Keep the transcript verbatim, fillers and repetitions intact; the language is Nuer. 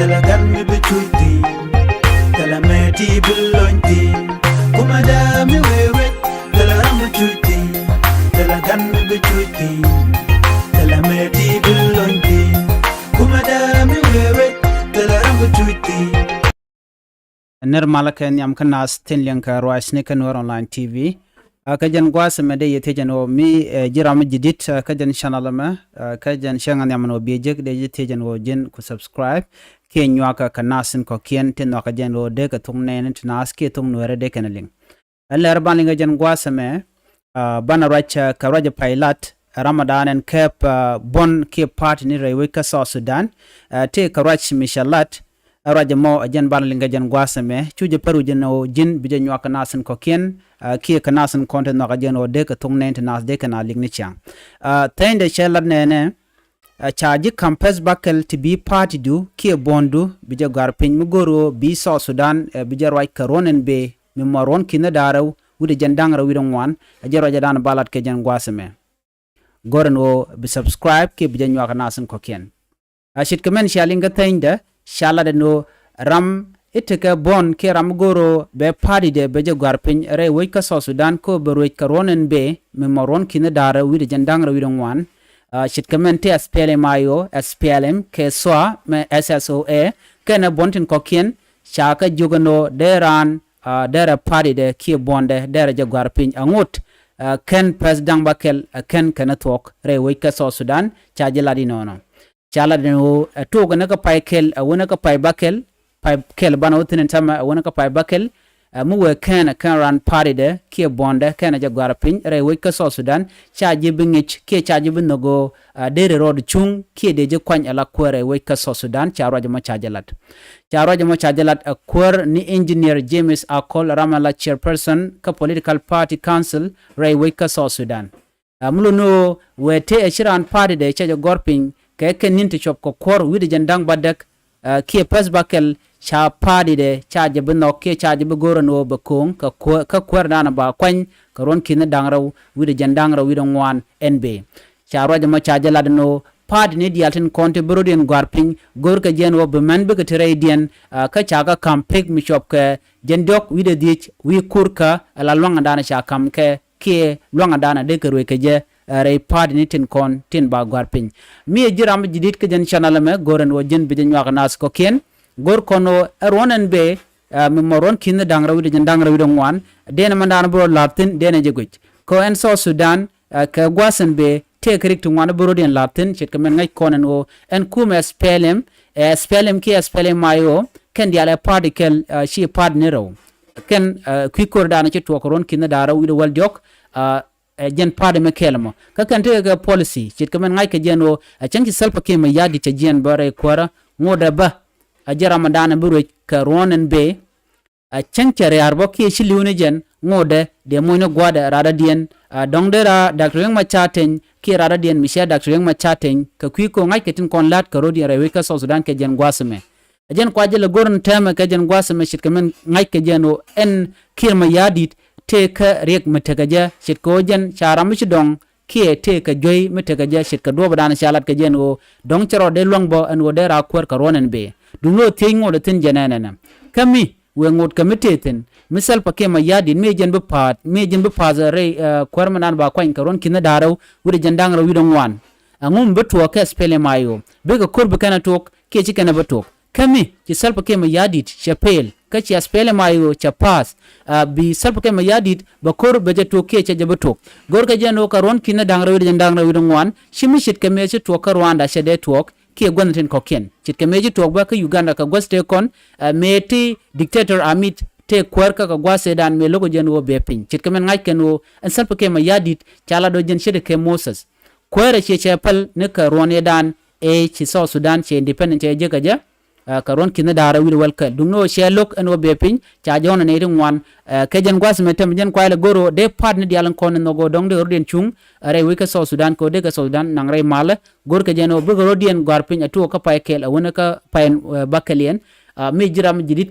Thilɛ gan mi bi cuc thi̱n, thilɛ mɛ ti bi lony thi̱n. Kumɛ dee mi wee wet, thilɛ ram bi cuc thi̱n, thilɛ gan mi bi cuc thi̱n, thilɛ mɛ ti bi lony thi̱n. Kumɛ dee mi wee wet, thilɛ ram bi cuc thi̱n. Nir malä kɛ nhiam kä nath tin liŋ kɛ ruacni kä Nuer Online T V. Kä jɛn gua̱a̱th ɛmɛ dee yɛ thiecɛn ɣöö mi ji̱ ram mi ji̱ di̱t kä jɛn channel ɛmɛ, kä jɛn cäŋ nhiam ɛn ɣöö biɛ jek dee ji̱ thiecɛn ɣöö ji̱n ku subscribe kiɛ nyuakä kɛ nath in kɔ̱kiɛn tin nhɔakä jɛn ɣöö dee kɛ thok nɛɛni ti nath kiɛ thok Nuɛɛri dee kɛn liŋ. Ɛ lɛr ban liŋ kä jɛn gua̱a̱th ɛmɛ, banɛ ruac kɛ ruac pay lat ram ɛ da̱a̱n ɛn kɛp buɔ̱n kiɛ party ni rɛy wec kä South Sudan. Tëë kɛ ruac mi cɛ lat ɛ ruac ɛmɔ ɛ jɛn banɛ liŋ kä jɛn gua̱a̱th ɛmɛ cu jɛ pär wi̱c ɛn ɣöö ji̱n bi jɛ nyuak kɛ nath in kɔ̱kiɛn kiɛ kɛ nath in kɔn ti nhɔakä jɛn ɣöö dee kɛ thok nɛɛni ti nath dee kɛn a liŋ ni ciaŋ. Thɛnydɛ cɛ lat nɛɛnɛ, ca ji̱ ka̱m pɛth bakɛl ti bi party du kiɛ buɔ̱ndu bi jɛ gɔ̱a̱r piny mi go̱r ɣöö bi South Sudan bi jɛ ruac kɛ ruɔ̱n ɛn bëë mi mɔ ruɔ̱n ki̱n da̱ŋ rɛw wi̱cdɛ jiɛn da̱ŋ rɛw wi̱cdɛ ŋuan. Ɛ jɛn ruac ɛ da̱a̱n ba lat kɛ jɛn gua̱a̱th ɛmɛ. Go̱r ɛn ɣöö bi subscribe kiɛ bi jɛ nyuak kɛ nath in kɔ̱kiɛn. A ce̱tkɛ mɛn cia liŋ kä thɛnydɛ ca lat ɛn ɣöö ram i̱ tekɛ buɔ̱n kiɛ ram i̱ go̱r ɣöö bɛ party dɛ bɛ jɛ gɔ̱a̱r piny rɛy wec kä South Sudan kä bɛ ruec kɛ ruɔ̱n ɛn bëë mi mɔ ruɔ̱n ki̱n da̱ŋ rɛw wi̱cdɛ jiɛn da̱ŋ rɛw wi̱cdɛ ŋuan. Ce̱tkɛ mɛn ti S P L M I O, S P L M kɛ SSOA, mɛ S S O A kɛnɛ buɔ̱n tin kɔ̱kiɛn ca kɛ jiök ɛn ɣöö dee raan dee rɛ party dɛ kiɛ buɔ̱ndɛ dee rɛ jɛ gɔ̱a̱r piny a ŋot. Kɛn pɛth da̱ŋ bakɛl ɛ kɛn kɛn thuɔ̱k rɛy wec kä South Sudan ca ji̱ lat inɔnɔ. Ca lat ɛn ɣöö ɛ tuɔɔk ɛn kä pay kɛl ɛ wänä kä pay bakɛl, pay kɛl banɛ wä thi̱n ɛn täämɛ ɛ wänä kä pay bakɛl. Ɛ mi wee kɛn ɛ kɛn raan party dɛ kiɛ buɔ̱ndɛ kɛn ɛ jɛ gɔ̱a̱r piny rɛy wec kä South Sudan ca ji̱ bi ŋic kiɛ ca ji̱ bi nhök ɣöö deri rɔɔd cuŋ kiɛ dee ji̱ kuany ɛ la kuäär rɛy wec kä South Sudan ca ruac ɛmɔ ca jɛ lat. Ca ruac ɛmɔ ca jɛ lat ɛ kuäär ni Engineer James Akol ram ɛ la chairperson kä political party council rɛy wec kä South Sudan. Ɛ mi lot ni ɣöö wëë tëë ɛ ci raan party dɛ cɛ jɛ gɔ̱r piny kɛ kɛn ni̱n ti cuɔp kɛ kuɔ̱r wi̱cdɛ jiɛn da̱ŋ bädäk kiɛ pɛth bakɛl ca party dɛ ca jɛ bi nhɔk kiɛ ca jɛ bi go̱r ɛn ɣöö bɛ ko̱o̱ŋ kä kuäär danɔ ba kuany kɛ ruɔ̱n ki̱n da̱ŋ rɛw wi̱cdɛ jiɛn da̱ŋ rɛw wi̱cdɛ ŋuan ɛn bëë. Ca ruac ɛmɔ ca jɛ lat ɛn ɣöö party ni diaal tin kɔn ti bi rɔ̱diɛn gɔ̱a̱r piny go̱rkɛ jɛ ɛn ɣöö bi män bikɛ ti rɛydiɛn. Kä ca kɛ ka̱m pek mi cuɔp kɛ jiɛn diɔ̱k wi̱cdɛ dhiec wi̱i̱ kurkä ɛ la lua̱ŋ ɛn danɔ ca ka̱m kɛ kiɛ lua̱ŋ ɛn danɔ dee kɛ ruëëc kɛ jɛ rɛy party ni tin kɔn tin ba gɔ̱a̱r piny. Mi ɛ ji̱ ram ji̱ di̱t kä jɛn channel ɛmɛ go̱r ɛn ɣöö ji̱n bi jɛ nyuak nath kɔ̱kiɛn. Go̱r kɔn ɣöö ɛ ruɔ̱n ɛn bëë mi mɔ ruɔ̱n ki̱n da̱ŋ rɛw wi̱cdɛ jiɛn da̱ŋ rɛw wi̱cdɛ ŋuan dee nɛ mɛn danɔ bi rɔ la̱r thi̱n dee nɛ jɛ guic. Kä ɛn South Sudan kɛ gua̱a̱th ɛn bëë tëë kɛ rik ti ŋuan bi rɔ̱diɛn la̱r thi̱n ce̱tkɛ mɛn ŋäc kɔn ɛn ɣöö ɛn kumɛ S P L M, ɛ S P L M kiɛ S P L M I O kɛn diaal ɛ party kɛl ci party ni rɛw. Kɛn kui̱ ko̱r danɔ ci tuɔɔk kɛ ruɔ̱n ki̱n da̱ŋ rɛw wi̱cdɛ wäl diɔ̱k. Ɛ jɛn party mi kɛl ɛmɔ kä kɛn tekɛ kɛ policy ce̱tkɛ mɛn ŋa̱ckɛ jɛn ɣöö ɛ cäŋ ci Salva Kiir Mayardit cɛ jiɛn bä rɛy kuäärä ŋotdɛ bä ɛ jɛ ram ɛ danɔ bi ruëc kɛ ruɔ̱n ɛn bëë. Ɛ cäŋ cɛ ria̱a̱r bä kiɛ ci li̱wni jɛn ŋotdɛ dee moc ni gua̱a̱dɛ radɔ̱diɛn. Ɛ dɔ̱ŋ dee ra Doctor Riek Machar Teny kiɛ radɔ̱diɛn mi cia Doctor Riek Machar Teny kɛ kui̱ ko̱ ŋa̱ckɛ tin kɔn la̱t kɛ rɔ̱diɛn rɛy wec kä South Sudan kɛ jɛn gua̱a̱th ɛmɛ. Ɛ jɛn kua jɛ lɛ go̱r ni tɛmɛ kɛ jɛn gua̱a̱th ɛmɛ ce̱tkɛ mɛn ŋa̱ckɛ jɛn ɣöö ɛn Kiir Mayardit tëë kä riɛk mi tekɛ jɛ ce̱tkɛ ɣöö jɛn ca ram mi ci dɔ̱ŋ kiɛ tëë kɛ juey mi tekɛ jɛ ce̱tkɛ duɔ̱ɔ̱p ɛ danɔ ca lat kɛ jɛn ɣöö dɔ̱ŋ cɛ rɔ dee luäŋ bä ɛn ɣöö dee ra kuäär kɛ ruɔ̱n ɛn bëë. Duundɛ ɣöö thiec ŋot ɛ thi̱n jɛ nɛnɛnɛ. Kä mi wëë ŋot kɛ mi tëë thi̱n mi Salva Kiir Mayardit mi jɛn bi pa̱a̱t mi jɛn bi pa̱a̱th rɛy kuäär mi naan ba kuany kɛ ruɔ̱n ki̱n da̱ŋ rɛw wi̱cdɛ jiɛn da̱ŋ rɛw wi̱cdɛ ŋuan. Ɛŋu mi bi tuɔɔk kɛ S P L M I O bikɛ ko̱r bi kɛn a tuɔɔk kiɛ ci kɛn a bi tuɔɔk. Kä mi ci Salva Kiir Mayardit cɛ pel kä ci S P L M I O cɛ pa̱a̱th. Bi Salva Kiir Mayardit bɛ ko̱r bɛ jɛ tuɔɔk kiɛ cɛ jɛ bi tuɔɔk. Go̱rkɛ jɛn ɣöö kɛ ruɔ̱n ki̱n da̱ŋ rɛw wi̱cdɛ jiɛn da̱ŋ rɛw wi̱cdɛ ŋuan ci mi ce̱tkɛ mëë ci tuɔɔk kä Rwanda cɛ dee tuɔɔk kiɛ gua̱n tin kɔ̱kiɛn ce̱tkɛ mëë ci tuɔɔk bä kä Uganda kɛ gua̱th tëë kɔn. Mëë ti dictator Amit tëë kuäär kä kɛ gua̱th tëëdan mëë lo̱k jɛn ɣöö bɛ piny ce̱tkɛ mɛn ŋa̱c kɛn ɣöö ɛn Salva Kiir Mayardit ca la dɔ̱ jɛn ce̱tkɛ Moses. Kuäärɛ ciɛ cɛ päl ni kɛ ruɔ̱n ëëdan ëë ci South Sudan cɛ independent cɛ jek kɛ jɛ. Kɛ ruɔ̱n ki̱n da̱ŋ rɛw wi̱cdɛ wäl kɛl duŋni ɣöö cɛ lo̱k ɛn ɣöö bɛ piny ca jɔ̱ɔ̱n ɛ nɛy ti ŋuan. Kɛ jɛn gua̱a̱th mɛ tɛm jɛn kuay lɛ go̱r ɣöö dee pa̱a̱t ni diaal in kɔn in nhɔk ɣöö dɔ̱ŋ dee rɔ̱diɛn cuŋ rɛy wec kä South Sudan kɛ ɣöö dee kɛ South Sudan naŋ rɛy malä. Go̱rkɛ jɛn ɣöö bikɛ rɔ̱diɛn gɔ̱a̱r piny a tuɔɔk kä pay kɛl a wänä kä pay bäkɛliɛn. Mi ji̱ ram ji̱ di̱t kä